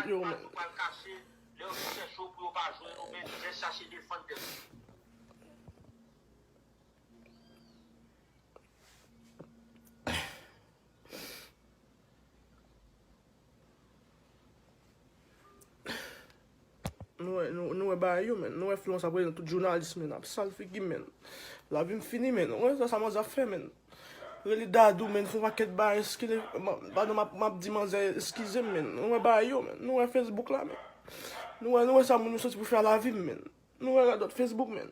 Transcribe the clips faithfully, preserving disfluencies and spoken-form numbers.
Yo, men. Yo pral kache, lè yo fin chèche w pou yo pa jwenn ou, men jis chache defann tèt ou. Nou wè, nou, nou wè bagay yo, men. Nou wè Florence ap rele tout jounalis, men. Ap sal figi, men. Lavi m fini, men. Ou wè sa, sa manzè ap fè, men. Rele Dadou, men. Fè yon pakèt bagay, eskize, m, padon, m ap, m ap di manzè, eskize m, men. Nou wè bagay yo, men. Nou wè Facebook la, men. Nou wè, nou wè sa moun yo soti pou fè a lavi m, men. Nou wè radòt Facebook, men.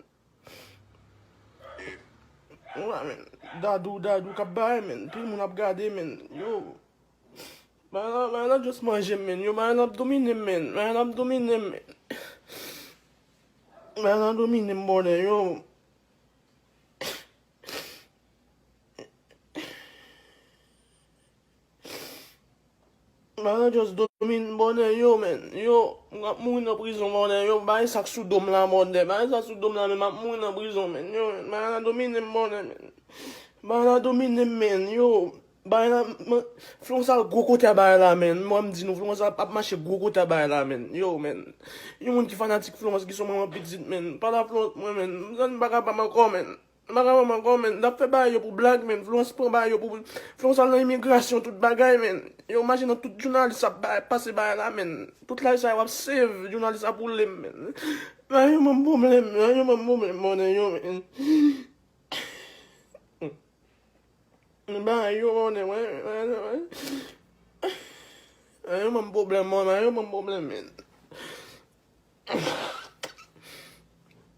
Ou wè, men. Dadou, Dadou k ap bay, men. Pil moun ap gade, men. Yo. Bagay la, bagay la just manje m, men. Yo, bagay la ap domine m, men. Bagay la ap domine m, men. Bagay la domine m, bòdè, yo. Bagay la just domine m, bòdè, yo, men. Yo, m ap mouri nan prizon, bòdè, yo. Bagay sa k sou do m la, bòdè. Bagay sa sou do m la, men m ap mouri nan prizon, men. Yo, bagay la domine m, bòdè, men. Bagay la domine m, men. Yo. Bagay la, man, Florence al gwo kote a bagay la, men. Mwen, m di nou, Florence ap, ap mache gwo kote a bagay la, men. Yo, men. Yon moun ki fanatik Florence, ki se manman pitit, men. Pa la Florence, mwen, men. M pa ka pa m ankò, men. M pa ka pa m ankò, men. N ap fè bagay yo pou blag, men. Florence pran bagay yo pou, Florence al nan imigrasyon, tout bagay, men. Yo, mache nan tout jounalis ap bay, pase bagay la, men. Tout laj sa yo ap save, jounalis ap woule m, men. Bagay yo ban m pwoblèm, bagay yo ban m pwoblèm, bòdè, yo, men. Bagay yo, bòdè, wè, wè, wè. Bagay yo ban m pwoblèm, mwen, bagay yo ban m pwoblèm, men.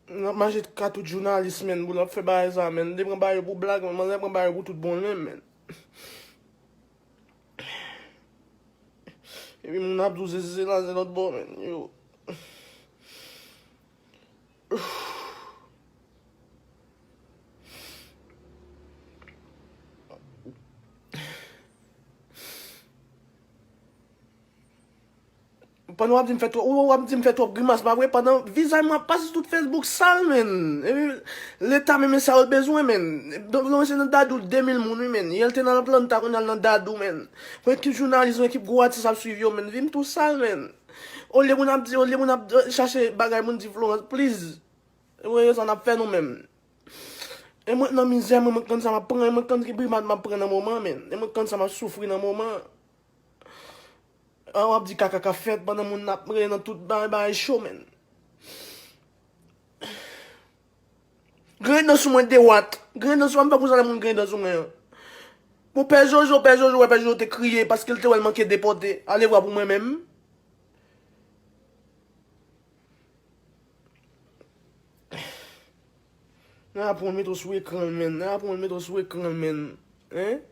N ap mache ka tout jounalis, men, pou l ap fè bagay sa, men. Li pran bagay yo pou blag, men, manzè pran bagay yo pou tout bon, men, men. Epi moun ap di w se, se, se la, se lòt bò, men. Yo. Pandan w ap di m fè twòp, ou w ap di m fè twòp grimas, pa vre? Pandan vizaj mwen ap pase sou tout Facebook sal, men. Epi, Leta menm e sa yo bezwen, men. Donk, nou se nan Dadou de mil moun, wi, men. Yè l te nan Atlanta, kounye a l nan Dadou, men. Yon ekip jounalis, yon ekip gwo atis ap swiv yo, men. Vi m tou sal, men. Olye moun ap di, olye moun ap chache bagay, moun di Florence, please. Ou wè sa n ap fè nou menm. E mwen nan mizè, mwen, mwen konn sa m ap pran, e mwen konn ki brimad m ap pran nan moman, men. E mwen konn sa m ap soufri nan moman. An, w ap di kaka k ap fèt pandan moun ap rele nan tout bagay, bagay cho, men. Griyen dan sou mwen dewat. Griyen dan sou mwen, m pa konn sa lè moun griyen dan sou mwen an. Bon, Pè Jojo, Pè Jojo, wè Pè Jojo te kriye paske l te wè l manke depòte. Alevwa pou mwen menm. Nèg la pran l mete w sou ekran l, men. Nèg la pran l mete w sou ekran l, men. Hein?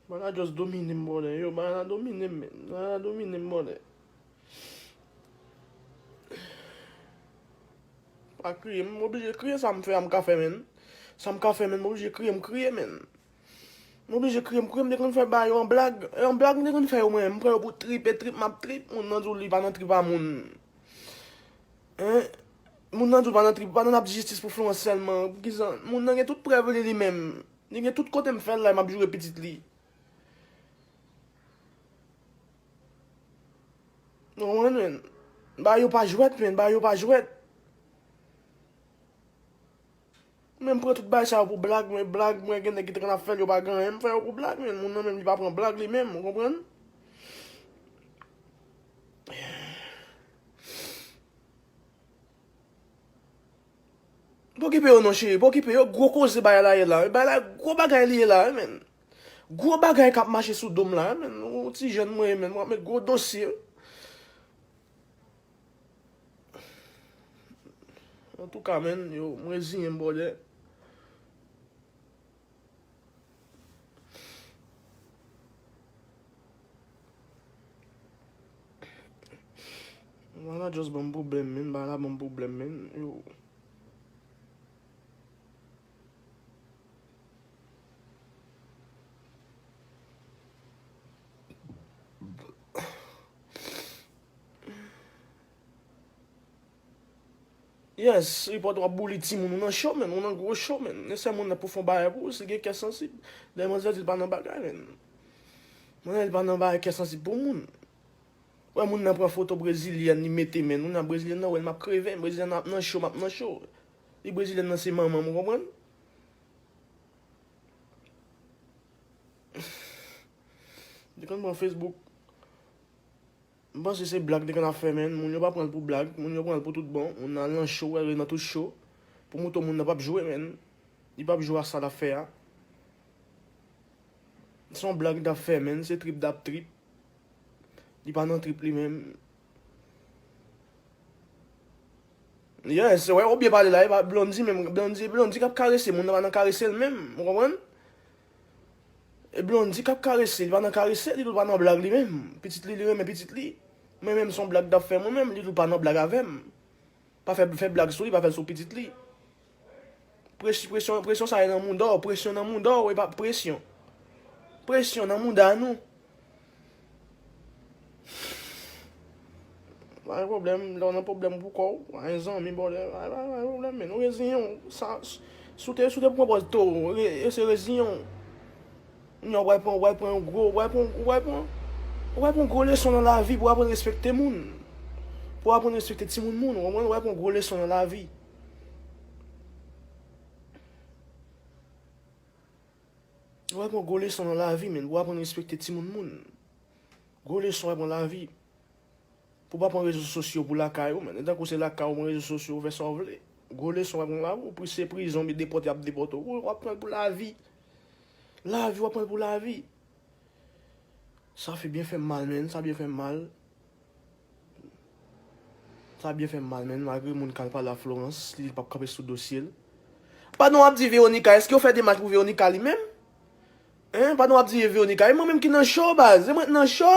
Bagay la just domine m, bòdè. Yo, bagay la domine m, men. Bagay la domine m, bòdè. Pa kriye, m oblije kriye, sa m fè a m ka fè, men. Sa m ka fè, men, m oblije kriye, m kriye, men. M oblije kriye, m kriye, m te konn fè bagay yo an blag. E an blag, m te konn fè yo, mwen. M pran yo pou trip, e trip, m ap trip. Moun nan di w li pa nan trip a moun. Hein? Moun nan di w pa nan trip, pa nan ap di jistis pou Florence sèlman. Poukisa? Moun nan gen tout prèv li, li menm. Li gen tout kote m fè l la, m ap joure pitit li. Nou konprann, men. Bagay yo pa jwèt, men. Bagay yo pa jwèt. Men m pran tout bagay sa yo pou blag, men blag, mwen gen nèg ki te konn ap fè l, yo pa gen anyen, m fè yo pou blag, men moun nan menm, li pa pran blag li menm, ou konprann? Pa okipe yo non, cheri, pa okipe yo, gwo koze bagay la ye la, wi, bagay la, gwo bagay li ye la, wi, men. Gwo bagay k ap mache sou do m la, wi, men, ou ti jèn mwen ye, men, m ap met gwo dosye, wi. Antouka, men, yo, m reziyen m, bòdè. Bagay la just ban m pwoblèm, men, bagay la ban m pwoblèm, men, yo. Yes, repòt w ap boule timoun ou nan cho, menn, ou nan gwo cho, menn. E sèl moun nan pou fè yon bagay pou ou, se gen kè sansib. Dayè manzè di l pa nan bagay, menn. Manzè di l pa nan bagay kè sansib pou moun. Wè moun nan pran foto brezilyèn, li mete, menn. Moun nan brezilyèn nan, wè l, m ap kreve, brezilyèn nan ap nan cho, m ap nan cho. Li brezilyèn nan se manman m, ou konprann? Li konn pran Facebook. M panse se blag li konn ap fè, menn. Moun yo pa pran l pou blag. Moun yo pran l pou tout bon. Moun nan al nan cho, wè, nan tout cho. Pou mouton moun nan p ap jwe, menn. Li p ap jwe a sa l ap fè a. Se yon blag li t ap fè, menn. Se trip l ap trip. Li pa nan trip li menm. Yes, wè, ou byen pale la, e pa Blondy menm. Blondy, Blondy k ap karese, moun nan pa nan karese l menm, ou konprann? E Blondy k ap karese, li pa nan karese, li tou pa nan blag li menm. Pitit li, li renmen pitit li. Mwen menm, se yon blag l t ap fè mwen menm, li tou pa nan blag avè m. Pa fè, fè blag sou li, pa fè l sou pitit li. Pres-, presyon, presyon sa e nan mouda w, presyon nan mouda w, e pa presyon. Presyon nan mouda nou. Pa gen pwoblèm, lè w nan pwoblèm pou kò w, pa gen zanmi, bòlè, pa, pa, pa gen pwoblèm, men nou reziyen w. Sa, si w te, si w te pran pòz towo, re-, ese reziyen w. Kounye a, w pral pran, w pral pran yon gwo, w pral pran, w pral pran, w pral pran yon gwo leson nan lavi pou w aprann respekte moun. Pou w aprann respekte timoun moun, ou konprann? W pral pran yon gwo leson nan lavi. W pral pran yon gwo leson nan lavi, menn, pou w aprann respekte timoun moun. Gwo leson w pral pran lavi. Pou w pa pran rezo sosyo pou lakay ou, menn. E tankou se lakay ou pran rezo sosyo, ou fè sa w vle. Gwo leson w pral pran lavi, ou pri-, se prizon, depòte y ap depòte w. Ou, w ap pran l pou lavi. Lavi, w ap pran l pou lavi. Sa fè byen fè m mal, menn. Sa byen fè m mal. Sa byen fè m mal, menn. Malgre moun k al pale a Florence, li di l p ap kanpe sou dosye l. Pandan w ap di Veronica, èske yo fè demach pou Veronica li menm? Hein? Pandan w ap di Veronica, e mwen menm ki nan cho, baz. E mwen k nan cho.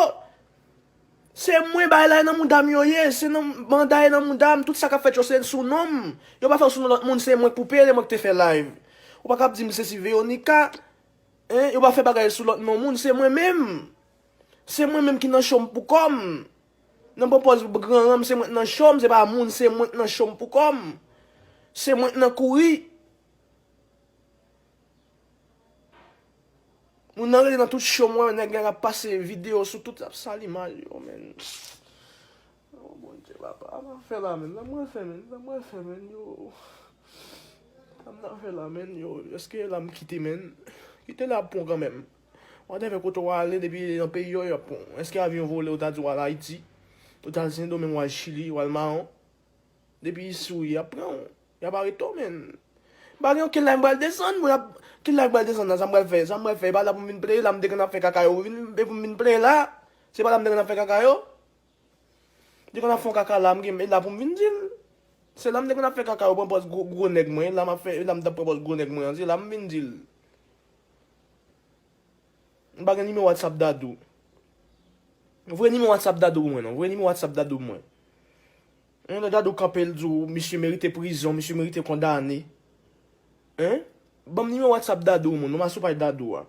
Se mwen, bagay la e nan mouda m yo ye. Se nan manda e nan mouda m. Tout sa k ap fèt yo, se sou non m. Yo pa fè l sou non lòt moun, se mwen k pou peye l, e mwen k te fè live. Ou pa kab di m se si Veronica. Hein, yo pa fè bagay sou lòt non moun, se mwen menm. Se mwen menm ki nan cho m pou kò m. Nan pran pòz gran ranm, se mwen k nan cho m, se pa moun, se mwen k nan cho m pou kò m. Se mwen k nan kouri. Moun nan rele nan tout cho m, wè, nèg la ap pase videyo sou tout, ap sal imaj yo, menn. Oh, Bondye, papa, sa m ap fè la, menn? Sa m pral fè, menn? Sa m pral fè, menn? Yo. Sa m ap fè la, menn? Yo, èske la m kite, menn? Kite la ap pran kanmenm. Whatever kote w ale, depi nan peyi yo, y ap pran. Èske avyon vole, ou ta di w al Ayiti? Ou ta al Sendomeng, w al Chili, w al Mawon? Depi isi w ye, y ap pran w. Y ap arete w, menn. M pa gen okenn lay m pral desann, pou y ap, ki lay m pral desann la, sa m pral fè, sa m pral fè, e pa la pou m vin plede la, m te konn ap fè kaka yo, vin, e pou m vin plede la, se pa la m te konn ap fè kaka yo. Li konn ap fè yon kaka la, m gen, e la pou m vin di l. Se la m te konn ap fè kaka yo, pran pòz gwo, gwo nèg mwen, e la m ap fè, e la m t ap pran pòz gwo nèg mwen an, se la m vin di l. M pa gen nimewo WhatsApp Dadou. Voye nimewo WhatsApp Dadou pou mwen, non. Voye nimewo WhatsApp Dadou pou mwen. Hein, lè Dadou kanpe, l di w, misye merite prizon, misye merite kondane. Hein? Ban m nimewo WhatsApp Dadou, moun. Nou pa sou paj Dadou a.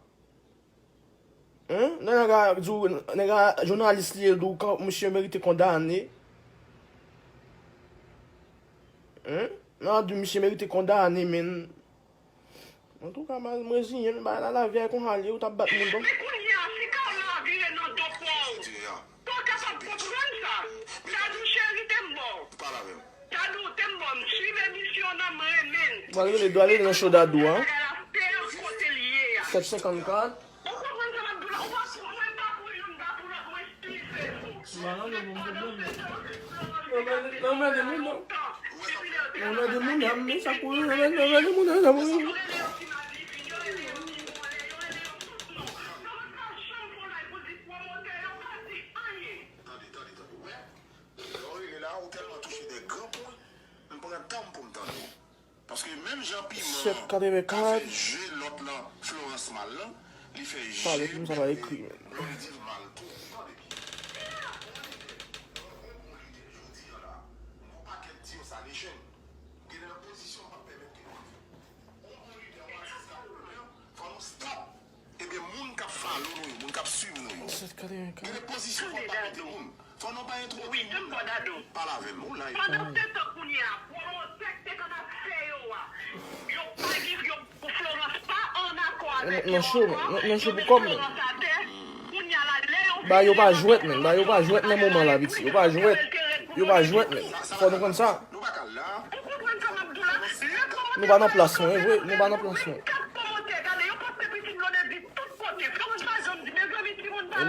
Hein? Lè nèg la di w, nèg la jounalis li ye, l di w, kan-, misye merite kondane. Hein? Nan di w, misye merite kondane, menn. Antouka, m reziyen m, bagay la, lavi a e konsa l ye, ou t ap bat moun tou. Epi kounye a, si karma vire nan do pa w, pa w kapab konprann sa. Dadou cheri, te m ba w. Dadou, te m ba w, m swiv emisyon w nan, m renmen l. W al rele, w al rele nan cho Dadou a. Bagay la fè l kote l ye a. Sèt senkannkat. Ou konprann sa m ap di w la? Ou pa, mwen pa pou youn, m pa pou lòt, mwen eskize nou. Mwen anmède moun, non. Mwen anmède moun, non. Mwen anmède moun, non, men sa pou, mwen anmède moun, non, sa pou. Tande, tande, tande. Wè, lè w rele la, ou tèlman touche de gran pwen, m pran tan m pou m tande w. Paske menm jan piman an ka fè je lòt lan, Florence mal lan, li fè je Blondy mal tou. Tande byen. Yon bon lidè jodi a la, yon bon pakèt Diyosalation. Gen de pozisyon pa pèmèt ke yon bon lidè ou atis ka pran lè, fò nou stop. Ebyen, moun k ap follow nou yo, moun k ap swiv nou yo. Gen de pozisyon fò pa mete moun. Fò nou pa entwodui moun nan. Pale avè m, ou live. Pandan se tan kounye a, pwomotè nan cho, men. Nan, nan cho pou kòm, men. Ba yo pa jwèt, men. Ba yo pa jwèt nan moman la, piti. Yo pa jwèt. Yo pa jwèt, men. Fò nou konn sa. Nou pa nan plas mwen, vre. Nou pa nan plas mwen.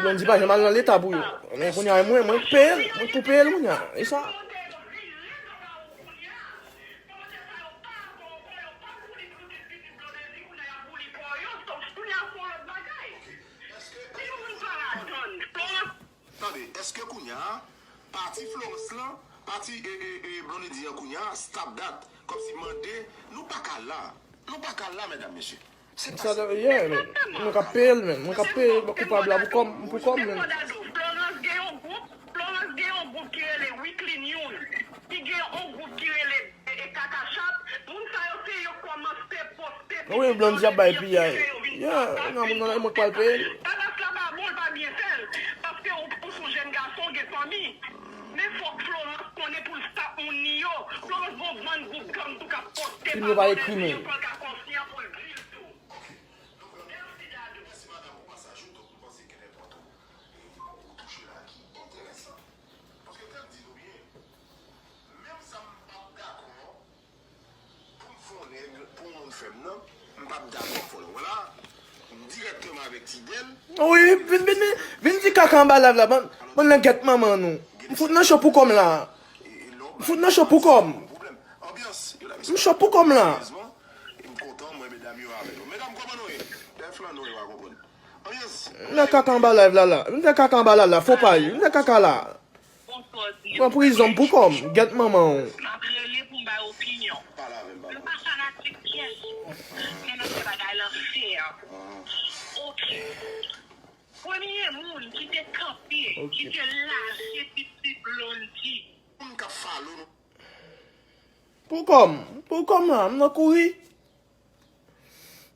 Blondy pa janm al nan leta pou yo. Men kounye a, mwen, mwen k peye l. Mwen k pou peye l kounye a. E sa. Tande, èske kounye a, pati Florence lan, pati e, e, e, Blondedy an kounye a, stop that. Kòmsi mande, nou pa ka la. Nou pa ka la, medam, mesye. Se pa sa. Sa, yeah, men. Mwen k ap peye l, men. Mwen k ap peye koupab la pou kòm, pou kòm, men. Florence gen yon gwoup, Florence gen yon gwoup ki rele Weekly News. Ki gen yon gwoup ki rele e, e Kaka Shop, moun sa yo se yo kòmanse poste. Wi, Blondedy ap bay piyay. Yeah, nan moun nan, e mwen k pral peye l. Babas la pa bon, l pa byen fè l. Paske ou, ou se yon jèn gason, ou gen fanmi. Men fòk Florence konnen pou l stop moun ni yo. Florence gon bann gwoup gang tou k ap poste. Fim yo pa ekri, men. Pou l ka konsyan pou l di l tou. Mèsi, madam, pou pasaj ou. Donk, nou panse gen nenpòt ou, ou touche la ki enteresan. Paske, fè m di nou byen, menm sa m p ap dakò pou m fè yon nèg, pou yon moun fè m nan, m p ap dakò fò l. Wè la, m dirèkteman avèk Tidèl. Wi, vin, vin, vin, vin di kaka anba live la, bann, bann nan gèt manman nou. M fout nan cho pou kòm la. M fout nan cho pou kòm. M cho pou kòm la. M kontan, mwen, medam yo avè nou. Medam, kòman nou ye? Dèf lan nou ye, w a konprann. Anbyans. M nan kaka anba live la, la. M nan kaka anba la, la. Fo pay. M nan kaka la. Pran prizon pou kòm. Gèt manman w. M ap rele pou m bay opinyon. M pa fanatik pyès moun. Men n ap fè bagay lan fè. Oke. Premye moun ki te kanpe, ki te lache pitit Blondy. Moun k ap follow nou. Pou kòm, pou kòm la, m nan kouri.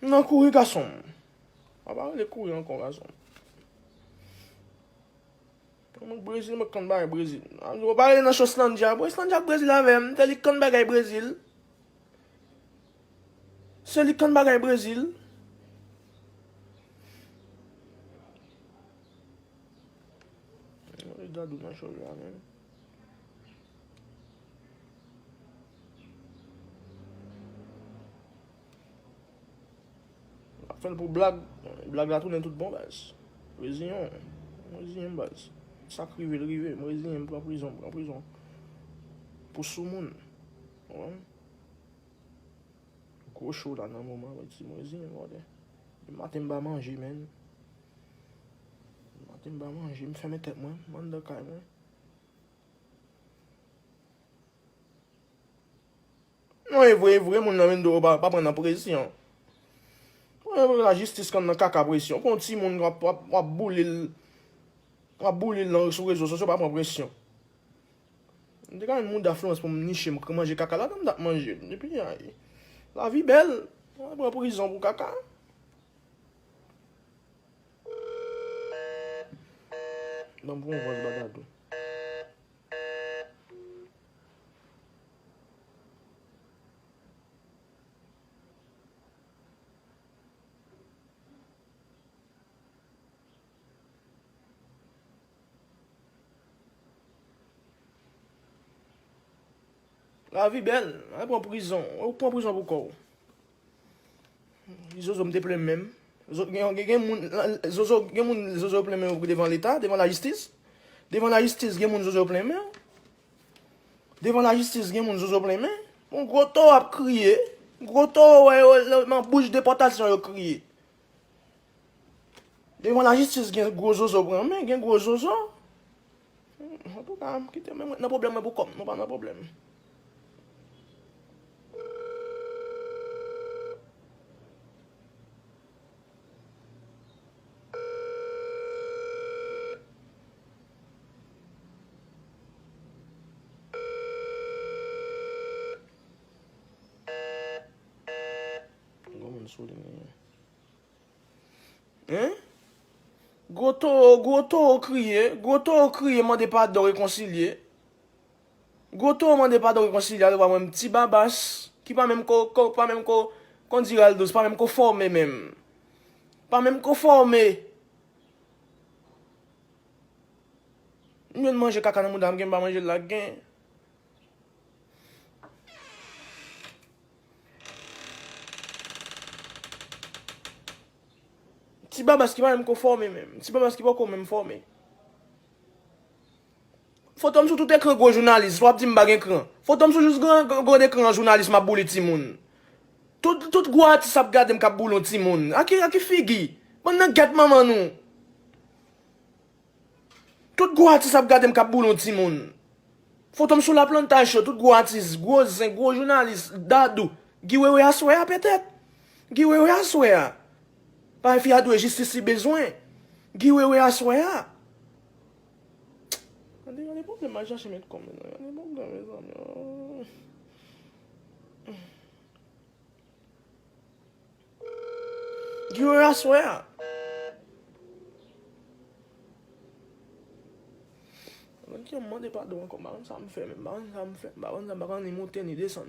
M nan kouri, gason m. A pa rele kouri ankò, gason m. Mwen Brezil, mwen konn bagay Brezil. A, ou pa rele nan cho Slandja. Bro, Slandja Brezil avè m. Se li konn bagay Brezil. Se li konn bagay Brezil. Mwen Dadou nan cho la, menm. L ap fè l pou blag. Blag la tounen tout bon, baz. Reziyen w. Reziyen w, baz. Sa k rive l rive. M reziyen m, pran prizon, pran prizon. Pou soumoun. Ou konprann? Gwo cho la nan moman, mwen di, mwen reziyen m, brother. Demen maten m pa manje, man. Demen maten m pa manje, m fèmen tèt mwen, m anndan kay mwen. Non, e vre, e vre, moun nan vin di w pa, pa pran nan presyon. Mwen, lajistis konn nan kaka presyon. Pou yon timoun w ap, w ap, w ap boule l, w ap boule l nan, sou rezo sosyo, pa pran presyon. M te ka jwenn mouda Florence pou m niche, m manje kaka ladan, m t ap manje l. Epi, ay, lavi bèl. Mwen pran prizon pou kaka. Ban m pran yon vòs bagay tou. Lavi bèl, al pran prizon. Ou pran prizon pou kò w. Zozo m te plenmen m. Zo-, gen, gen, gen moun, zozo, gen moun zozo plenmen yo devan leta, devan lajistis. Devan lajistis, gen moun zozo plenmen yo. Devan lajistis, gen moun zozo plenmen. Yon gwo towo ap kriye. Gwo towo, wè yo, nan bouch depòtasyon yo kriye. Devan lajistis, gen gwo zozo plenmen, gen gwo zozo. Antouka, kite mwen, mwen nan pwoblèm mwen pou kò m, nou pa nan pwoblèm. Gwo moun sou liy. Hein? Gwo towo, gwo towo kriye, gwo towo kriye, mande padon, rekonsilye. Gwo towo mande padon, rekonsilye, alò, wè mwen, ti babas, ki pa menm ko, ko, pa menm ko, kon di Raldos, pa menm ko fòme menm. Pa menm ko fòme. M jwenn manje kaka nan mouda m, gen m pa manje l la gen. Ti babas ki pa menm ko fòme menm. Ti babas ki poko menm fòme. Foto m sou tout ekran gwo jounalis, w ap di m pa gen kran. Foto m sou jis gran, gran, gran ekran jounalis m ap boule timoun. Tout, tout gwo atis ap gade m k ap boule yon timoun. A ki, a ki figi? Bann nan gèt manman nou. Tout gwo atis ap gade m k ap boule yon timoun. Foto m sou laplantaj yo, tout gwo atis, gwo zen, gwo jounalis, Dadou. Guy Wewe aswè a petèt. Guy Wewe aswè a. Paske fi a dwe jistis li bezwen. Guy Wewe aswè a. Gade, gade pwoblèm m al chache met kòm nan. Gade pwoblèm, mezanmi. Oh. Guy Wewe aswè a. Mwen ki mande padon ankò, m pa konn sa m fè menm, m pa konn sa m fè, m pa konn sa, m pa konn ni monte ni desann.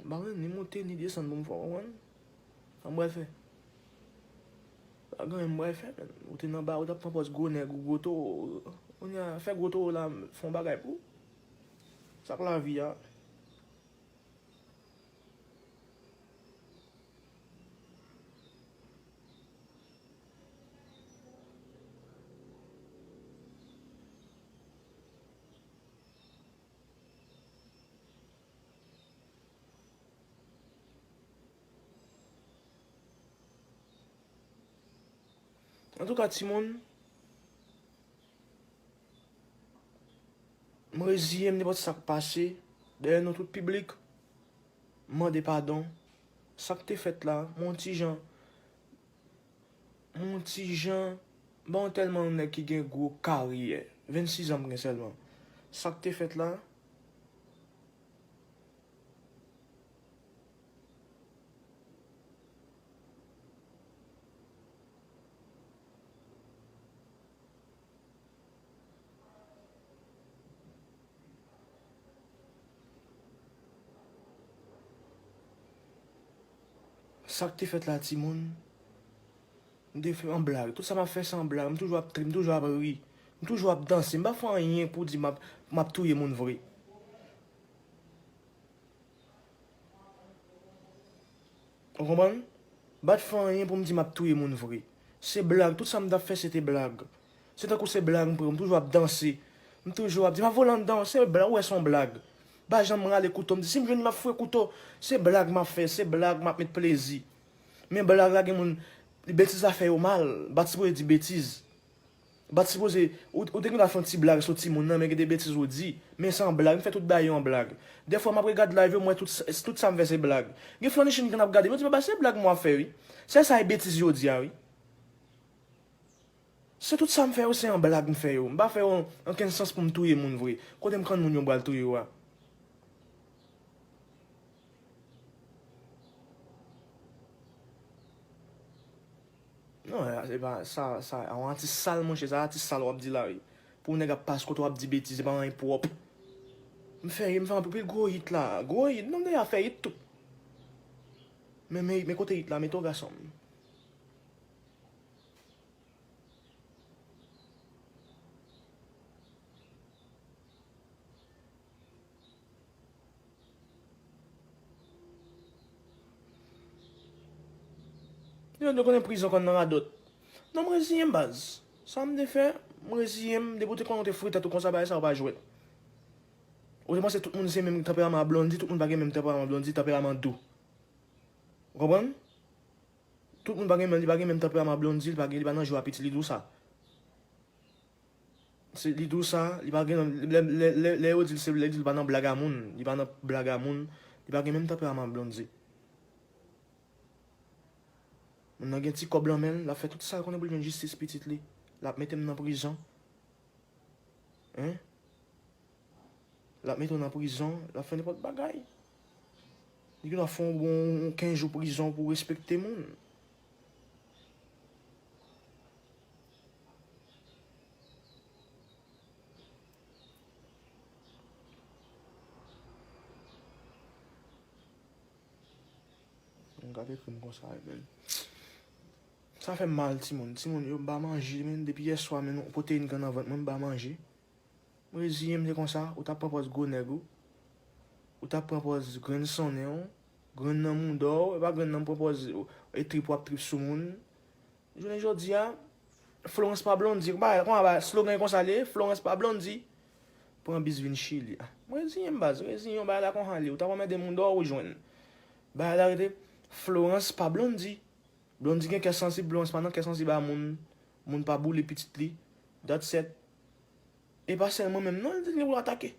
M pa konn ni monte ni desann pou m fè, w konprann? Sa m pral fè? Pa gen anyen m pral fè, menn. Ou te nan ba, ou t ap pran pòz gwo nèg, ou gwo towo. Kounye a, fè gwo towo la, fè yon bagay pou ou. Sa k lavi a? Antouka, timoun, m reziye m nenpòt sa k pase. Dèyè nou tout piblik, m mande padon. Sa k te fèt la, m yon ti jan, m yon ti jan, bon, tèlman yon nèg ki gen gwo karyè. Vennsis an m gen sèlman. Sa k te fèt la, Sa k te fèt la, timoun? M te fè an blag. Tout sa m ap fè, se an blag. M toujou ap ri, m toujou ap ri. M toujou ap danse. M pa fè anyen pou di m ap, m ap touye moun vre. Ou konprann? M pa t fè anyen pou m di m ap touye moun vre. Se blag. Tout sa m t ap fè, se te blag. Se tankou se blag, m pran, m toujou ap danse. M toujou ap di, "M ap vole anndan." Se blag, ou wè se yon blag. M pa janm rale kouto. M di, "Si m jwenn li, m ap foure kouto." Se blag m ap fè, se blag m ap met plezi. Men blag la gen moun, betiz la fè yo mal. M pa t sipoze di betiz. M pa t sipoze, ou, ou te gen dwa fè yon ti blag sou timoun nan, men gen de betiz ou di. Men se an blag, m fè tout bagay yo an blag. Dèfwa m ap regad live yo, m wè tout, tout sa m fè se blag. Gen flannè chin k ap gade m, yo di, "Papa, se blag mwen ap fè, wi. Se sa e betiz yo di a, wi." Se tout sa m fè yo, se an blag m fè yo. M pa fè yo ankenn sans pou m touye moun vre. Kote m konn moun yo m pral touye yo a? Non, se pa sa, sa, yon atis sal, monchè, sa atis sal w ap di la, wi. Pou yon nèg ap pase kote w ap di betiz, se pa anyen pwòp. M fè, m fè anpil gwo hit la, gwo hit, non, m deja fè hit tout. Men, men, men kote hit la, mete w gason m. Yo, yo konnen prizon konn nan radòt. Non, m reziye m, baz. Sa m te fè, m reziye m. Depi w te konnen w te foure tèt ou konsa, bagay sa yo pa jwèt. Ou te panse tout moun se menm tanperaman a Blondy, tout moun pa gen menm tanperaman Blondy, tanperaman dou. Ou konprann? Tout moun pa gen menm, li pa gen menm tanperaman Blondy, li pa gen, li pa nan jwa piti, li di w sa. Se, li di w sa, li pa gen, lè, lè, lè, lè yo di l se, lè yo di l pa nan blag a moun, li pa nan blag a moun, li pa gen menm tanperaman Blondy. Moun nan gen ti kòb lan men l, l ap fè tout sa l konnen pou l jwenn jistis pitit li. L ap mete m nan prizon. Hein? L ap mete w nan prizon, l ap fè nenpòt bagay. Li gen dwa fè w bon kenz jou prizon pou w respekte moun. Yon gade krim konsa, men. Sa fè m mal, timoun. Timoun yo, m pa manje, men, depi yèswa, men, pwoteyin k nan vant mwen, m pa manje. M reziyen m, se konsa. Ou t ap pran pòz gwo nèg ou. Ou t ap pran pòz grenn sonnen w. Grenn nan mouda w. E pa grenn nan pran pòz, e trip w ap trip sou moun. Jounen jodi a, Florence pa Blondy. Kòman, kòman slogan konsa li ye? Florence pa Blondy. Pran bis vin Chili. Ah, m reziyen m, baz. Reziyen w, bagay la konsa li ye. Ou t ap anmède moun dòw ou jwenn. Bagay la rete Florence pa Blondy. Blondy gen kè sansib, Florence pa nan kè sansib a moun. Moun pa boule pitit li. That's it. E pa sèl mwen menm non, li gen pou l atake.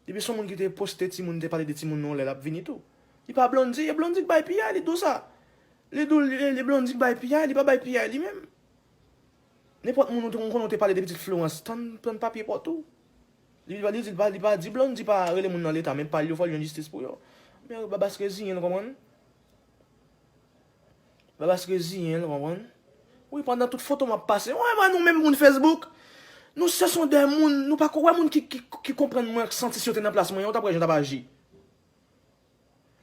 Depi se yon moun ki te poste timoun, te pale de timoun nan yon lè, l ap vini tou. Li pa Blondy, e Blondy k bay piyay, li di w sa. Li di w, li, li Blondy k bay piyay, li pa bay piyay li menm. Nenpòt moun ou te konn konnen ou te pale de pitit Florence, tann, tann papye pa w tou. Li, li, li, li pa, li pa di Blondy pa rele moun nan leta, men pa l yo fò l jwenn jistis pou yo. Men Babas reziyen l, konprann? Babas reziyen l, konprann? Wi, pandan tout foto m ap pase, wè, wè, nou menm moun Facebook, nou se son de moun, nou pa ko wè moun ki, ki, ki konprann mwen, santi si yo te nan plas mwen, yo t ap wè jan t ap aji.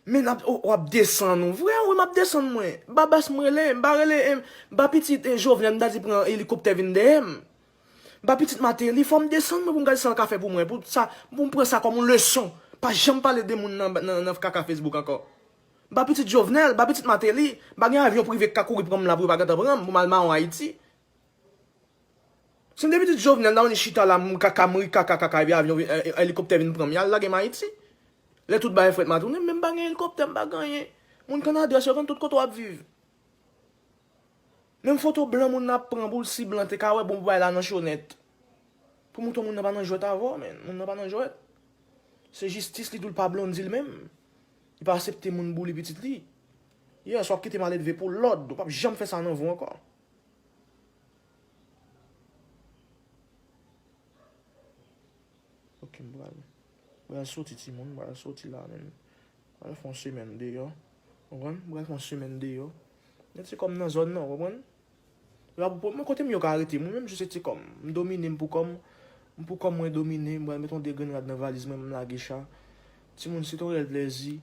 Men n ap, w, w ap desann ou vre, wi, m ap desann mwen. Babas m rele, m pa rele, em, m pa pitit, eh, Jovenel, m ta di pran elikoptè vin dèyè m. M pa pitit Martelly, fò m desann mwen pou m gade sa l ka fè pou mwen, pou sa, pou m pran sa kòm yon leson. Pa janm pale de moun nan, nan, nan kaka Facebook ankò. M pa pitit Jovenel, m pa pitit Martelly, m pa gen avyon prive k ka kouri pran m la pou yo pa gentan pran m, pou m al mawon Ayiti. Si m te pitit Jovenel, m ta vin chita la, m kaka, m ri kaka, kaka, epi avyon vin, e, e, elikoptè vin pran m, y al lage m Ayiti. Lè tout bagay frèt, m a tounen, men m pa gen elikoptè, m pa gen anyen. Moun k ann adrès yo konn tout kote w ap viv. Menm foto blan moun nan ap pran pou l si blan te ka wè bon pou bay la nan cho nèt. Pou mouton moun nan pa nan jwèt avè w, men. Moun nan pa nan jwèt. Se jistis li di w l pa Blondy l menm. Li pa aksepte moun boule pitit li. Yes, w ap kite maledve pou lòd. Ou p ap janm fè sa nan vi w ankò. Ok, m pral, m pral soti timoun, m pral soti la menm. M pral fè yon semèn deyò. Konprann? M pral fè yon semèn deyò. Nèt se kòm nan zòn nan, konprann? Mwen kote m yo ka arete m, mwen menm je se ti kòm. M domine m pou kòm, m pou kòm mwen domine, m pral met yon de grenn rad nan valiz mwen, m lage cha. Timoun, si te yon rèl plèzi,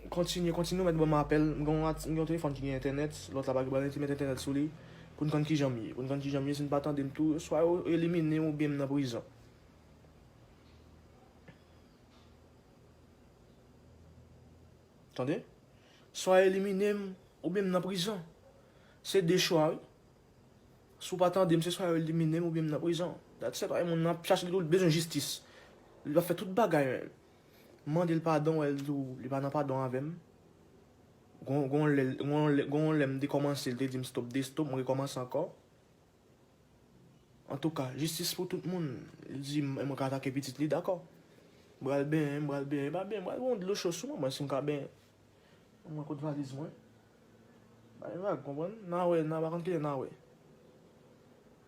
kontinye, kontinye, ou mèt ban m apèl. M gen yon at-, m gen yon telefòn ki gen entènèt, lòt la pa gen, ban m met entènèt sou li, pou n konn kijan m ye, pou n konn kijan m ye, si n pa tande m tou, swa yo elimine m oubyen m nan prizon. Tande? Swa elimine m, oubyen m nan prizon. Se de chwa, wi. Si w pa tande m, se swa yo elimine m, oubyen m nan prizon. That's it, wi, moun nan ap chache li tou, li bezwen jistis. Li ap fè tout bagay, men. M mande l padon, wè, l di w, li pa nan padon avè m. Gon, gon lè, gon lè, gon lè m te kòmanse, l te di m stop de stop, m rekòmanse ankò. Antouka, jistis pou tout moun. Li di m, mwen ka atake pitit li, dakò. M pral benyen, m pral benyen, pa benyen, m pral yon dlo cho sou mwen, mwen si m ka benyen. Mwen kot valiz mwen. Bay vag, konprann? N a wè, n a pa konn kilè n a wè.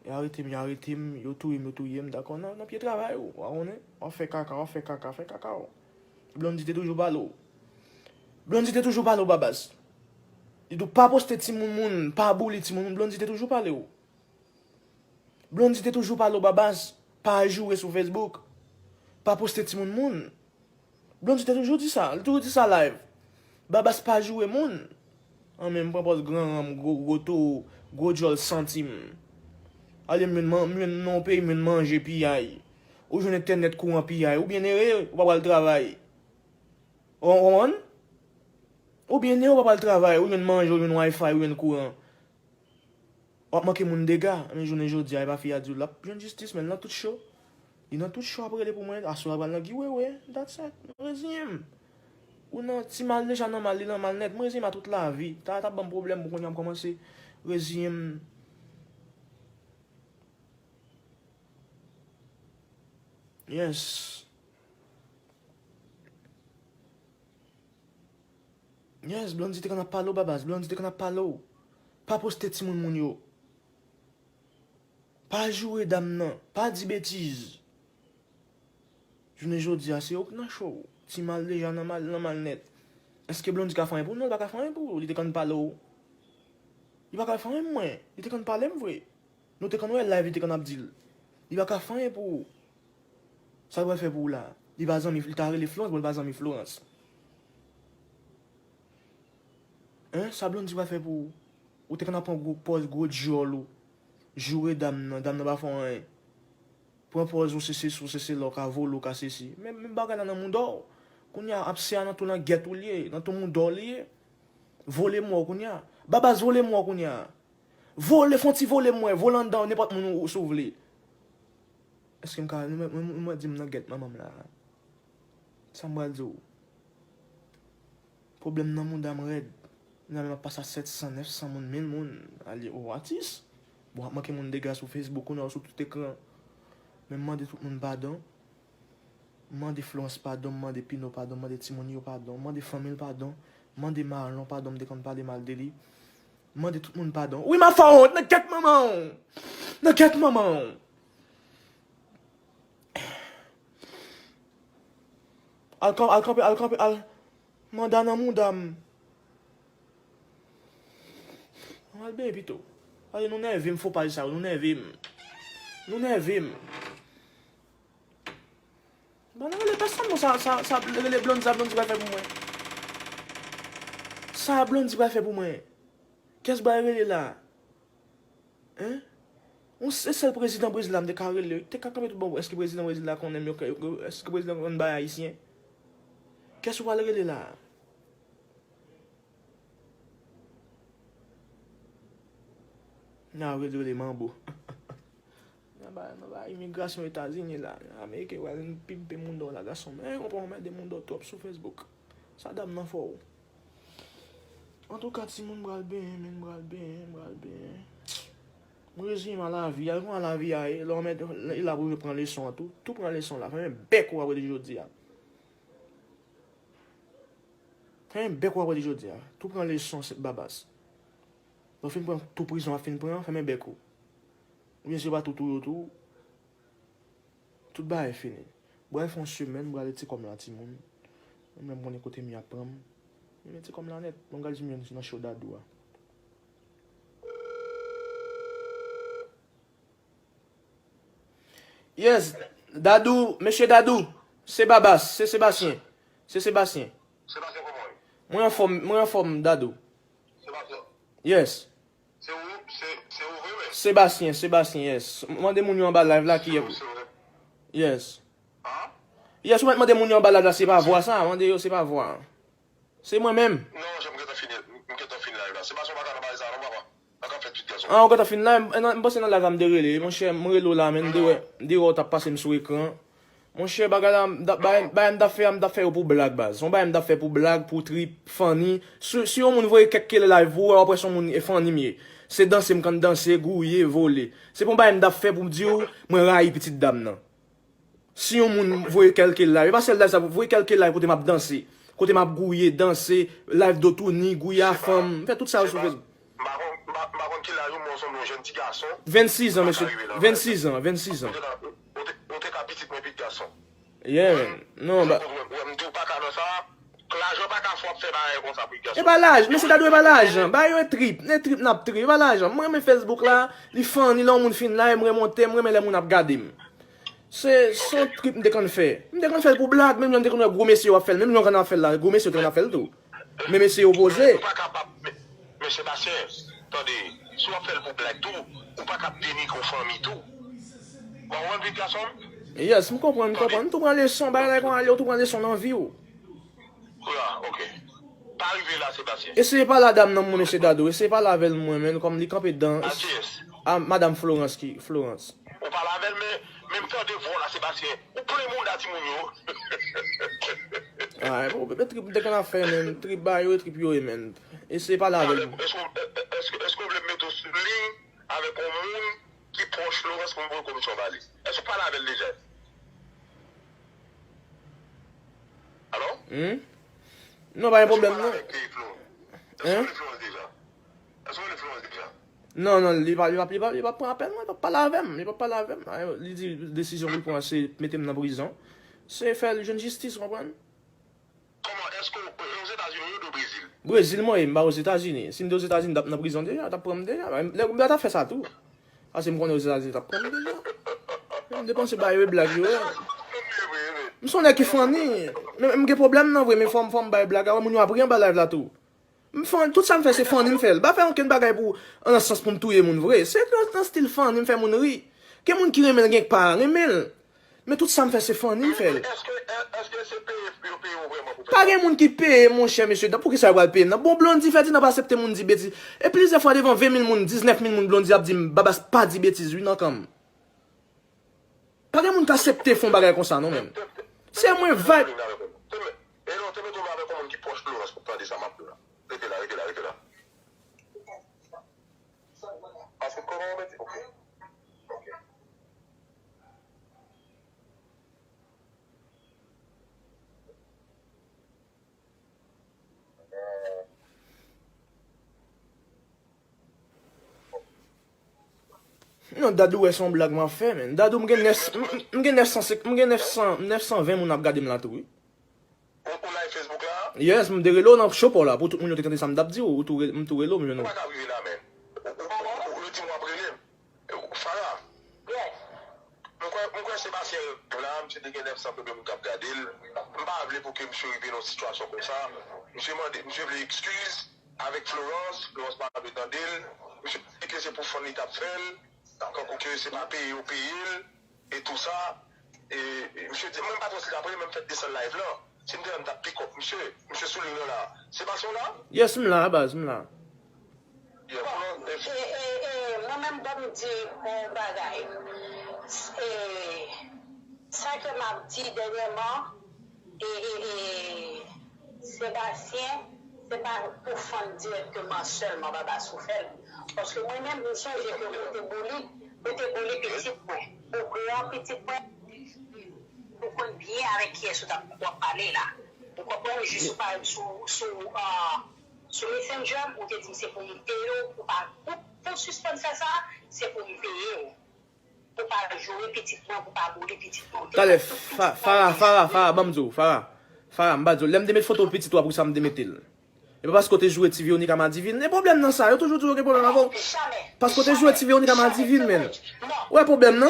Y arete m, y arete m, yo touye m, yo touye m, dakò, nan, nan pye travay ou, w a konnen, w ap fè kaka, w ap fè kaka, fè kaka w. Blondy te toujou pale w. Blondy te toujou pale w, Babas. Li di w pa poste timoun moun, pa boule timoun moun, Blondy te toujou pale w. Blondy te toujou pale w, Babas, pa joure sou Facebook. Pa poste timoun moun. Blondy te toujou di sa, li toujou di sa live. Babas pa joure moun. An men m pran pòz gran ranm, gwo, gwo towo, gwo djòl santi m. Ale m jwenn man-, m jwenn nan yon peyi, m jwenn manje piyay. Ou jwenn entènèt kouran piyay, ou byen ere, ou pa pral travay. Ou konprann? Ou byen ere, ou pa pral travay, ou jwenn manje, ou jwenn wifi, ou jwenn kouran. W ap manke moun dega, men jounen jodi a, e pa fi a di w l ap jwenn jistis, men l nan tout cho. Li nan tout cho ap rele pou mwen, aswè a pral nan giwewe, that's it, mwen reziyen m. Ou nan ti mal deja nan mal, li nan mal nèt, mwen reziyen m a tout lavi. Sa t ap ban m pwoblèm, bon, kounye a m kòmanse reziyen m. Yes. Yes, Blondy te konn ap pale w, Babas. Blondy te konn ap pale w. Pa poste timoun moun yo. Pa joure dam nan. Pa di betiz. Jounen jodi a, se yo k nan cho. Ti mal deja nan mal, nan mal nèt. Èske Blondy ka fè anyen pou w? Non, li pa ka fè anyen pou ou. Li te konn pale w. Li pa ka fè anyen pou mwen. Li te konn pale m vre. Nou te konn wè live li te konn ap di l. Li pa ka fè anyen pou ou. Sa l pral fè pou ou la? Li pa zanmi, li ta rele Florence, bon, li pa zanmi Florence. Hein? Sa Blondy pral fè pou ou? Ou te konn ap pran gwo pòz gwo djòl ou. Joure dam nan, dam nan pa fè w anyen. Pran pòz ou se sesi, ou se sela, ou ka vole, ou ka sesi. Men, men bagay la nan mouda w. Kounye a, absè a nan tou langèt ou li ye, nan tou mouda w li ye. Vole m wè w kounye a. Babas, vole m wè w kounye a. Vole, fè yon ti vole m wè, vole anndan nenpòt moun ou, si w vle. Èske m ka, nou mwen, mwen, mwen di m nan gèt manman m la. Sa m pral di w? Pwoblèm nan mouda m rèd. Nan men m ap pase a sèt san, nèf san moun, mil moun. Ale, o atis. Bon, ap manke moun dega sou Facebook ou nan sou tout ekran. Men m mande tout moun padon. M mande Florence padon, m mande Pino padon, m mande timoun yo padon, m mande fanmi l padon, m mande Marlon padon, m te konn pale mal de li. M mande tout moun padon. Wi, m ap fè w wont, nan gèt manman w! Nan gèt manman w! Al kan-, al kanpe, al kanpe, al. Manda nan mouda m. Al benyen pito. Pase nou nève m, fo paj sa yo, nou nève m. Nou nève m. Bon, nou rele pèsonn non, sa, sa, sa rele Blondie, sa Blondie pral fè pou mwen. Sa Blondie pral fè pou mwen. Kiyès bay rele la? Hein? Yon se sèl prezidan Brezil la m te ka rele. Te ka kanpe tout bon. Èske prezidan Brezil la konnen m yo, yo, èske prezidan konn bay ayisyen? Kiyès ou pral rele la? Nan rele, rele manbo. Nan ba, nan ba imigrasyon Etazini la. Ameriken pral vin pimpe mouda w la, gason. Men, ou pa anmède mouda w twòp sou Facebook. Sa dam nan fè w. Antouka, timoun, m pral benyen, men m pral benyen, m pral benyen. M reziyen m a lavi a, e konsa lavi a ye, lè w mèt, e la pou yo pran leson an tou. Tou pran leson la, fèmen bèk ou apre de jodi a. Fèmen bèk ou apre de jodi a. Tou pran leson, se babas. Lè w fin pran tou prizon ap fin pran, fèmen bèk ou. Oubyen si yo pa tou touye w tou, tout bagay fini. Bwè fè yon semèn, m prale ti kòm la timoun. Mwen menm konnen kote mi ap pran m. Men ti kòm la nèt, bon gad jimyon nan cho Dadou a. Yes, Dadou, mesye Dadou, se Babas, se Sebastien. Se Sebastien. Sebastien kòman w ye? Mwen anfòm, mwen anfòm, Dadou. Sebastien. Yes. Se ou, se, se ou vre, men? Sebastien, Sebastien, yes. Mande moun yo anba live la ki... Se ou, se ou. Yes. An? Yes, ou mèt mande moun yo anba live la, se pa vwa sa, mande yo, se pa vwa. Se mwen menm. Non, monchè, m gentan fini, m gentan fini live la. Sebastien, ou pa ka nan bagay sa non, papa. An, ou gentan fin la, m, m, m panse nan live la m te rele, monchè, m rele w la, men m te wè, m te wè w t ap pase m sou ekran. Monchè, bagay la, m t ap, bagay, bagay m t ap fè a, m t ap fè yo pou blag, baz. Se yon bagay m t ap fè pou blag, pou trip, funny. Si, si yon moun voye kèk kele live pou ou, w ap wè se yon moun e funny m ye. Se danse m konn danse, gouye, vole. Se pa yon bagay m t ap fè pou m di w, mwen rayi pitit dam nan. Si yon moun voye kèlke live, e pa sèl live sa, voye kèlke live kote m ap danse, kote m ap gouye, danse, live do touni, gouye a fanm, m fè tout sa yo sou Facebook. M pa konn, m pa, m pa konn ki laj ou, men w sanble yon jèn ti gason. Vennsis an, mesye. Vennsis an, vennsis an. Ou te ka, ou te, ou te ka pitit mwen pi gason. Yeah, man. Non, ba. Ou wè m di w pa ka nan sa. Lajan pa ka fè w ap fè bagay konsa pou gason. E pa laj, mesye Dadou, e pa lajan. Ba yo e trip, e trip n ap trip, e pa lajan. Mwen renmen Facebook la, li funny, lè yon moun fin la, e m remonte, m renmen lè moun ap gade m. Se, se yon trip m te konn fè. M te konn fè l pou blag, menm jan m te konn wè gwo mesye yo ap fè l, menm jan w konn ap fè l la, gwo mesye yo te konn ap fè l tou. Men mesye yo poze. Ou pa kapab, men, men Sebastien, tande, si w ap fè l pou blag tou, ou pa kab denigre yon fanmi tou. Ou konprann, pitit gason m? Yes, m konprann, m konprann. M tou pran leson, bagay la konn ale, ou tou pran leson nan vi w. Wi, a, ok. Pa rive la, Sebastien. Eseye pale a dam nan mwen, mesye Dadou. Eseye pale avè l mwen, men kòm li kanpe dan... A kiyès? A Madam Florence ki, Florence. Ou pale avè l, men, men m tande vwa w la, Sebastien. Ou plen mouda timoun yo. A, e bon, e trip m te konn ap fè, men trip ba yo, e trip yo ye, men. Eseye pale avè l. Èske, èske, èske, èske w vle m mete w sou liy avèk yon moun ki pwòch Florence pou m voye komisyon ba li? Èske w pale avè l deja? Alo? Hmm? Non, pa gen pwoblèm, non. Èske w pale avèk, eh, Florence? Èske w rele Florence deja? Èske w rele Florence deja? Non, non, li pa, li pa, li pa, li pa pran apèl mwen, li pa pale avè m, li pa pale avè m. A, li di desizyon pou l pran se mete m nan prizon. Se fè l jwenn jistis, w konprann? Kòman, èske w, e Ozetazini ou ye oubyen Brezil? Brezil mwen ye, m pa Ozetazini. Si m te Ozetazini, m t ap nan prizon deja, yo t ap pran m deja. Lè, lè yo t ap fè sa tou. Paske m konnen Ozetazini t ap pran m deja. M depanse ba yo e blag yo ye. M se yon nèg ki funny. Men m gen pwoblèm nan vre, men fò m, fò m bay blag a, wè moun yo ap ri anba live la tou. M fann, tout sa m fè se fanni m fè l. M pa fè okenn bagay pou, nan sans pou m touye moun vre. Se nan, nan stil fanni m fè moun ri. Gen moun ki renmen l, gen k pa renmen l. Men tout sa m fè se fanni m fè l. Èske, èske se peye yo peye w vrèman pou fè sa? Pa gen moun ki peye m, monchè, mesye dam. Poukisa yo pral peye m nan? Bon, Blondy Ferdinand pa aksepte moun di betiz. E plizyè fwa devan ven mil moun, diznèf mil moun, Blondy ap di m, Babas pa di betiz wi nan kan m. Pa gen moun k aksepte fè yon bagay konsa non, menm. Se mwen vibe. E non, te mete w avèk yon moun ki pwòch Florence pou tande sa m ap di w la. Rete la, rete la, rete la. Paske kòman w mete? Ok. Ok. Non, Dadou wè se yon blag m ap fè, men. Dadou, m gen nèf, m, m, m gen nèf san, m gen nèf san, nèf san ven moun ap gade m la tou, wi. Ou, ou live Facebook la? Yes, m te rele w nan show pa w la, pou tout moun yo te tande sa m t ap di w, ou tou re-, m tou rele w, m jwenn ou. Ou pa ka rive la, men. Ou, ou, ou, ou, yo di m w ap rele m. Farah. Yes. Mwen kwè, mwen kwè Sebastien la, misye te gen nèf san konbyen moun k ap gade l. M pa vle pou ke misye rive nan yon sitiyasyon konsa. Misye mande, misye vle ekskiz avèk Florence, Florence pa vle tande l. Misye di ke se pou fann li t ap fè l, tankou ke se pa peye yo peye l, e tou sa. E, e misye di, mwen m pa twò si l t ap rele, men m fèk desann live lan. Si m te la, m t ap pick up misye. Misye sou liy lan la. Sebastien w la? Yes, m la, baz, m la. Yeah, Florence, e, e, e, mwen menm, ban m di yon bagay. E, sa ke m ap di dènyèman, e, e, e, Sebastien, se pa pou fann dirèkteman sèlman Babas ou fè l. Paske mwen menm, m sonje ke kote Boulik, kote Boulik pitit mwen, ou gran pitit mwen, ou konn byen avèk kiyès ou t ap, w ap pale la. Ou konprann? Jis ou pa sou, sou, ah, sou Messenger, ou te di m se pou m peye w, ou pa, pou, pou sispann fè sa, se pou m peye w. Pou pa joure pitit mwen, pou pa boule pitit mwen. Talè, Fa-, Farah, Farah, Farah, ban m di w, Farah. Farah, m pa di w, lè m te met foto pitit ou a, poukisa m te mete l? E pa paske w te joure ti Veronica Madivine. E pwoblèm nan sa, yo toujou di yo gen pwoblèm avè w. Paske w te joure ti Veronica Madivine, men. Ou wè pwoblèm nan?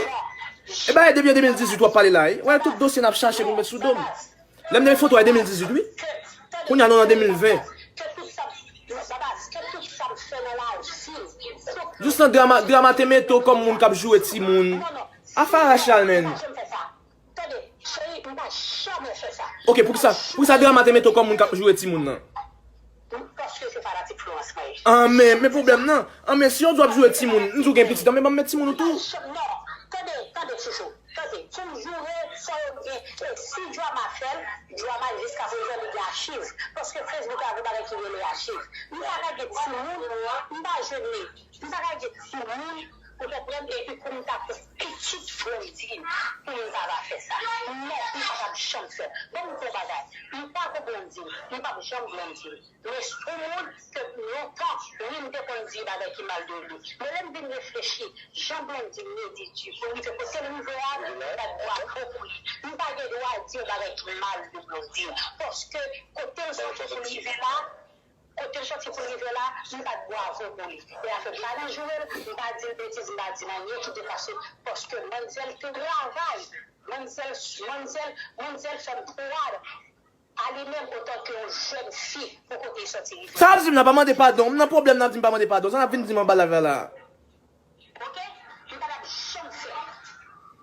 E bagay depi an de mil dizuit w ap pale la, wi. Ou wè tout dosye n ap chache pou met sou do m. Lè m te met foto a de mil dizuit, wi. Kounye a nou nan de mil ven. Jis nan drama, drama te mete w kòm moun k ap joure timoun. A Farah Charlemagne. Tande, cheri, m pa janm fè sa. Ok, poukisa, poukisa drama te mete w kòm moun k ap joure timoun nan? Paske se fanatik Florence mwen ye. An men, men pwoblèm nan. An men, si yo di w ap joure timoun, m di w gen pitit, an men ban m met timoun ou tou. Non, tande, tande, chouchou. Tande, pou m joure, fò yo gen, e si Drama fè l, Drama jiskaprezan li gen achiv. Paske Facebook la gen bagay ki rele achiv. M pa ka gen timoun, m pa jwenn li. M pa ka gen timoun, ou konprann, epi pou m ta pran pitit Blondine, pou m ta va fè sa. Non, m pa t ap janm fè. Ban m di w yon bagay. M pa pou Blondine, m p ap janm Blondine. Men s-, yon moun ke lontan, wi, m te konn di bagay ki mal de li. Men lè m vin reflechi, jan Blondine Lady Di pou rive kote l rive a, m bat bwavo pou li. M pa gen dwa di yon bagay ki mal de Blondine. Paske kote l soti pou l rive la, kote l soti pou l rive la, m bat bwavo pou li. E afè m pa nan joure l, m pa di l betiz, m pa di l anyen ki deplase, paske manzèl te travay. Manzèl, manzèl, manzèl fè m pwad a li menm otan ke yon jèn fi pou kote l soti rive. Sa w ap di m nan pa mande padon. M nan pwoblèm nan ap di m pa mande padon. Sa n ap vin di m anba live la la. Ok? M pa t ap janm fè.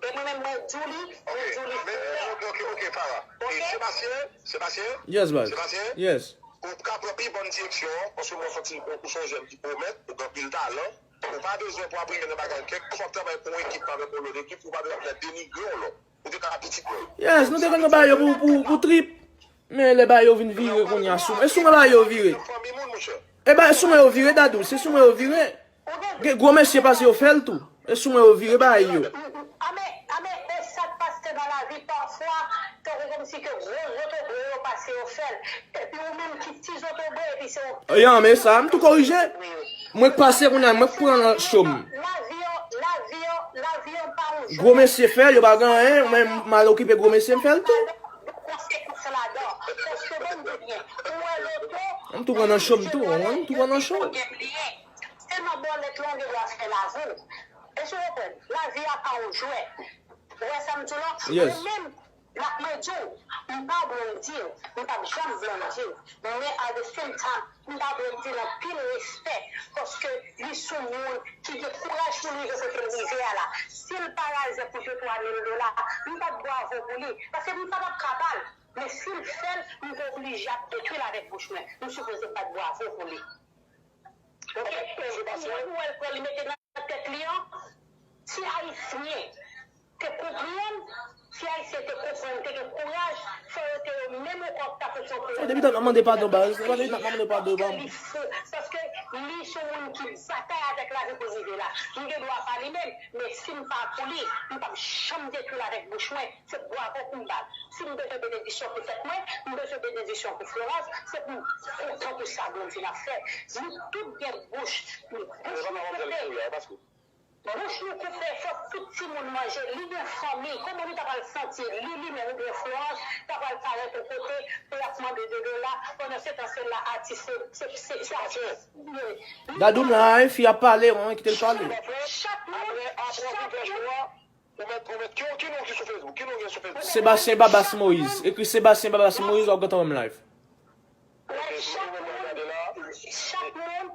E mwen menm, mwen di w li, mwen di w li klè. Ok, ok, ok, ok, Farah. Ok? E Sebastien, Sebastien? Yes, baz. Sebastien? Yes. Ou ka pran pi bòn direksyon an, paske mwen santi ou, ou se yon jèn ki pwomèt, ou gen anpil talan. Ou pa bezwen pou apiye nan bagay, kèlkeswa travay pou yon ekip avèk yon lòt ekip, ou pa bezwen ap denigre yon lòt. Ou te ka pitit mwen. Yes, nou te konn nan bagay yo pou, pou, pou trip. Men lè bagay yo vin vire kounye a sou mwen. E sou mwen bagay yo vire. Fanmi moun, monchè. E bagay sou mwen yo vire, Dadou. Se sou mwen yo vire. Gen gwo mesye pase yo fè l tou. E sou mwen yo vire bagay yo. Ame, ame, e sa k pase nan lavi pafwa, tankou kòmsi ke gwo zotobre yo pase yo fè l. Epi ou menm ki ti zotobre, epi se ou. Yan, men sa, m tou korije. Mwen k pase kounye a, mwen k pran nan cho m. Lavi an, lavi an, lavi an pa yon jwèt. Gwo mesye fè l, yo pa gen anyen, mwen m al okipe gwo mesye, m fè l tou. Konsekans ladan. Paske ban m di byen, ou wè loto. M tou pran nan cho m tou, ou konprann? M tou pran nan cho m. Se nan bòlèt lan ou gen dwa fè lavi w. Èske w konprann? Lavi a pa yon jwèt. Ou wè sa m di w la? Yes. Mwen menm, Black, mwen di w, m pa Blondie, m p ap janm Blondie, men at the same time, m ba Blondie anpil respè, paske li se yon moun ki gen kouraj pou l rive kote l rive a la. Si l pa raze pou de twa mil dola, m bat bravo pou li, paske m pa t ap ka ba l, men si l fè l, m te oblije ap detwi l avèk bouch mwen, m sipoze bat bravo pou li. Ok, kounye a nou wè l pran li mete nan tèt li an, si Ayisyen te konprann, si Ayisyen te konprann, te gen kouraj, fò yo te yo menm ankò ta fè yon... Depi tan n ap mande padon, baz. Depi tan n ap mande padon, baz. Paske li se yon moun ki batay avèk lavi pou l rive la. M gen dwa pa li menm, men si m pa pou li, m p ap janm detwi l avèk bouch mwen. Se bravo pou m ba l. Si m bezwen benediksyon pou tèt mwen, m bezwen benediksyon pou Florence, se pou m kontan pou sa Blondine ap fè. Nou tout gen bouch, bouch nou koupe. Bouch nou koupe, fòk tout timoun manje. Li gen fanmi, kòman li ta pral santi li, li menm oubyen Florence ta pral parèt yon kote pou y ap mande de dola, pandan se tan se la atis, se, se, se, se atis li ye. Dadou m la, fi ap pale, wi, kite l pale. Chak moun, chak moun. Ou mèt, ou mèt, ki, ki non ki sou Facebook? Ki non gen sou Facebook? Sébastien Babas Moïse. Ekri Sébastien Babas Moïse, w ap gentan wè m live. Wè, chak moun, chak moun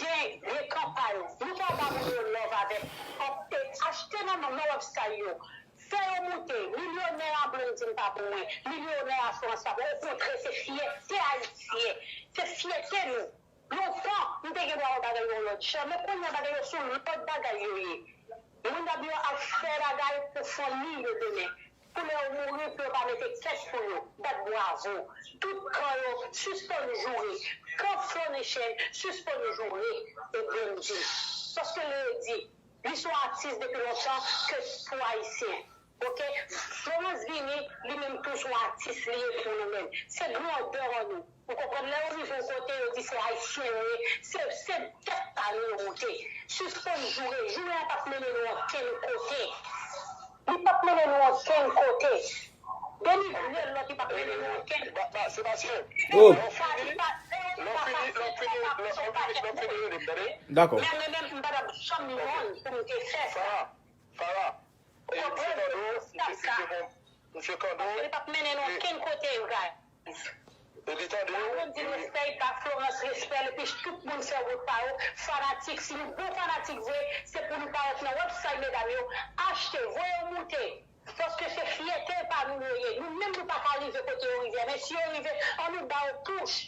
gen, gen kanpay. Nou pa ba moun yo love avèk, e, achte nan, nan, nan website yo. Fè yo moute. Milyonè a Blondine pa pou mwen. Milyonè a Florence pa pou mwen. Okontrè, se fyète ayisyen. Se fyète nou. Lontan, m te gen dwa wè bagay yo yon lòt jan, men kounye a bagay yo se yon lòt bagay yo ye. Moun dab yo ap fè bagay pou fanmi yo demen. Pou lè yo mouri, pou yo pa mete kèt pou yo. Bat bravo. Tout kan yo, sispann joure. Kan Flonation, sispann joure e Blondine. Paske lè yo di, li se yon atis depi lontan ke pou Ayisyen. Ok? Florence vini, li menm tou se yon atis li ye pou nou menm. Se grandè an nou. Ou konprann? Lè yo rive yon kote, yo di se Ayisyen yo ye, se, se tèt pa nou yo moute. Sispann joure. Joure a p ap mennen nou okenn kote. Li p ap mennen nou okenn kote. Denigre lòt, li p ap mennen nou okenn kote. Ba, ba, Sébastien, oh, lè w fini, lè w fini, lè w fini, lè w fini, lè w fini rele m, tande? Dakò. Men mwen menm, m pa t ap janm rann pou m te fè sa. Farah, Farah, e, misye Kando, misye, misye Kando, paske li p ap mennen nou okenn kote, guys. E li tande w, Blondine respè, ba Florence respè l, epi tout moun fè wout pa yo. Fanatik, si nou bon fanatik vre, se pou nou parèt nan website medam yo, achte, voye yo moute. Paske se fyète pa nou yo ye. Nou menm nou pa ka rive kote yo rive a, men si yo rive, ann nou ba yo push.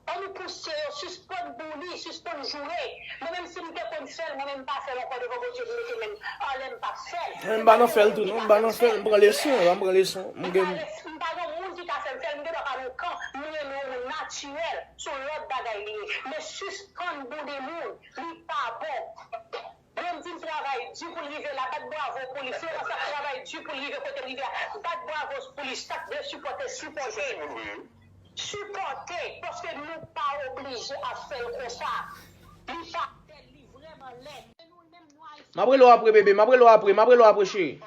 Ann nou pouse yo, sispann bouli, sispann joure. Mwen menm si m te konn fè l, mwen menm m pa fè l ankò devan Bondye, m mete men m anlè, m p ap fè l. Mwen m pa nan fè l tou non, m pa nan fè l, m pran leson, m pran leson. M pa gen, m pa gen moun ki ka fè m fè l, m gen dwa pa nan kan, m renmen yon moun natirèl, se yon lòt bagay li ye. Men sispann bouli moun, li pa bon. Blondine travay di pou l rive la, bat bravo pou li. Florence ap travay di pou l rive kote l rive a, bat bravo pou li. Sa k vle sipòte, sipòte. Sipòte, paske nou pa oblije ap fè l konsa. Li pa bèl, li vrèman lèd. Men nou menm, nou Ayisyen. M ap rele w apre, bebe, m ap rele w apre, m ap rele w apre, cheri.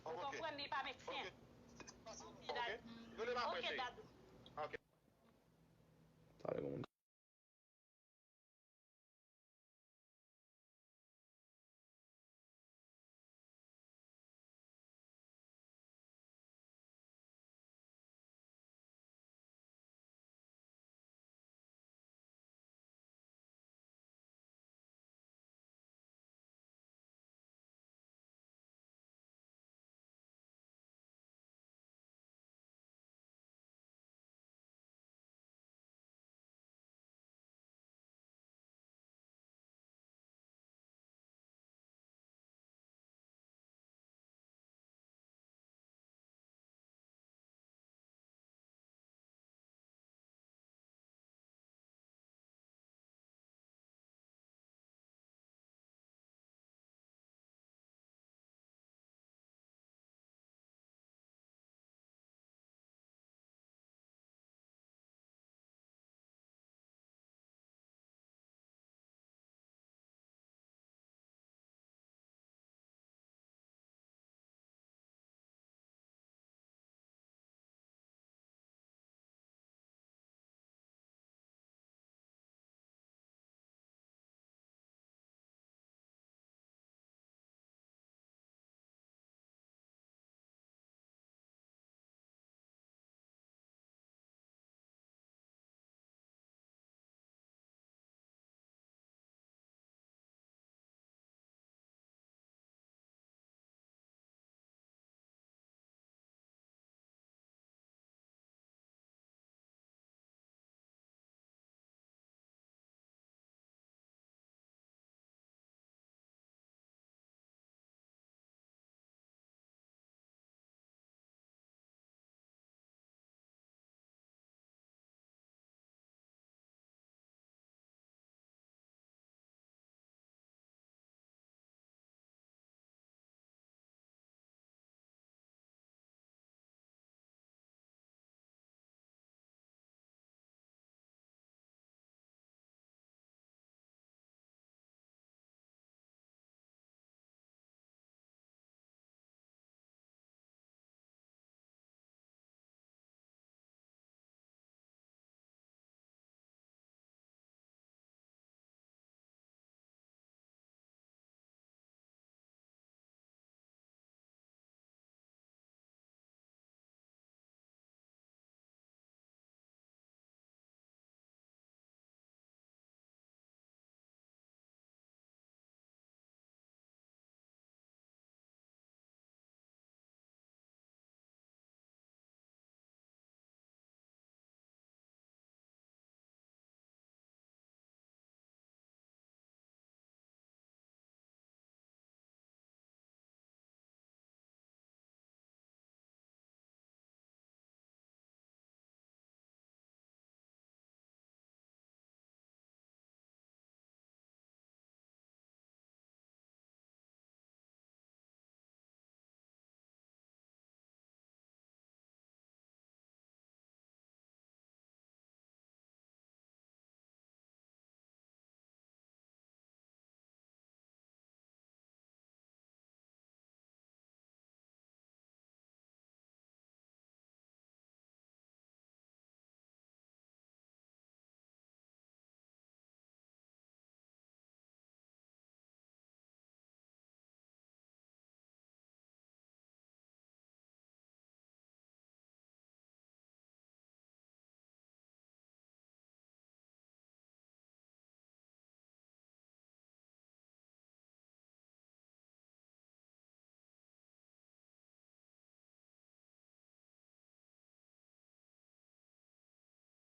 Ou konprann, li pa mek senn. Ok, Dadou. Sa lè moun